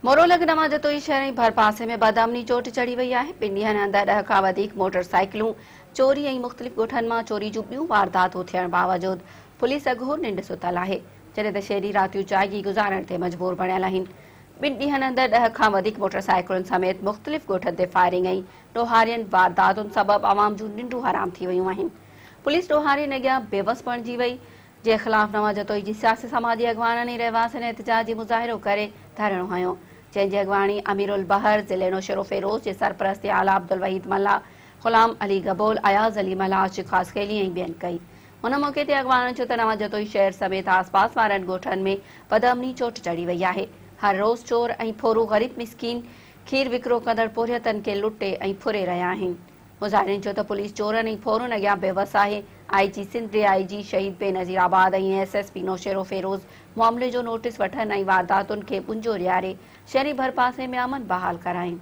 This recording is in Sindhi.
مورو لڳ نوان جتوئي شهر ۽ ڀرپاسي ۾ بدامني چوٽ چڙهي وئي آهي، ٻن ڏينهن اندر ڏهه کان وڌيڪ موٽر سائيڪلون چوري ۽ مختلف ڳوٺن مان چوري جون ٻيون وارداتون ٿيڻ باوجود پوليس اگهور ننڊ ستل آهي، جڏهن ته شهري راتيون جاڳي گذارڻ تي مجبور بڻيل آهن. ٻن ڏينهن اندر ڏهه کان وڌيڪ موٽر سائيڪلن سميت مختلف ڳوٺن تي فائرنگ ۽ ڏوهارين وارداتن سبب عوام جون ننڊون حرام ٿي ويون آهن، پوليس ڏوهارين اڳيان بيوس بڻجي وئي، جي خلاف نوان جتوئي جي سياسي سماجي اڳواڻن ۽ رهواسين احتجاجي مظاهرو ڪري ڌرڻو هنيو، جنهن جي اڳواڻي امير البحر ضلعي نوشهروفيروز جي سرپرست اعليٰ عبدالوحيد ملاح، غلام علي گبول، اياز علي ملاح، عاشق خاصخيلي ۽ ٻين ڪئي. ان موقعي تي اڳواڻن چيو ته نوان جتوئي شهر سميت آس پاس وارن ڳوٺن ۾ بدامني چوٽ چڙهي وئي آهي، هر روز چور ۽ ڦورو غريب مسڪين کير وڪرو ڪندڙ پورهيتن کي لٽي ۽ ڦري رهيا آهن. مظاهرين چيو ته پوليس چورن ۽ ڦورن اڳيان بيوس آهي، I G Sindh, D I G Shaheed Benazirabad ۽ S S P Naushahro Feroze معاملي جو نوٽيس وٺن ۽ وارداتن کي ٻنجو ڏياري شهري ڀرپاسي ۾ امن بحال ڪرائين.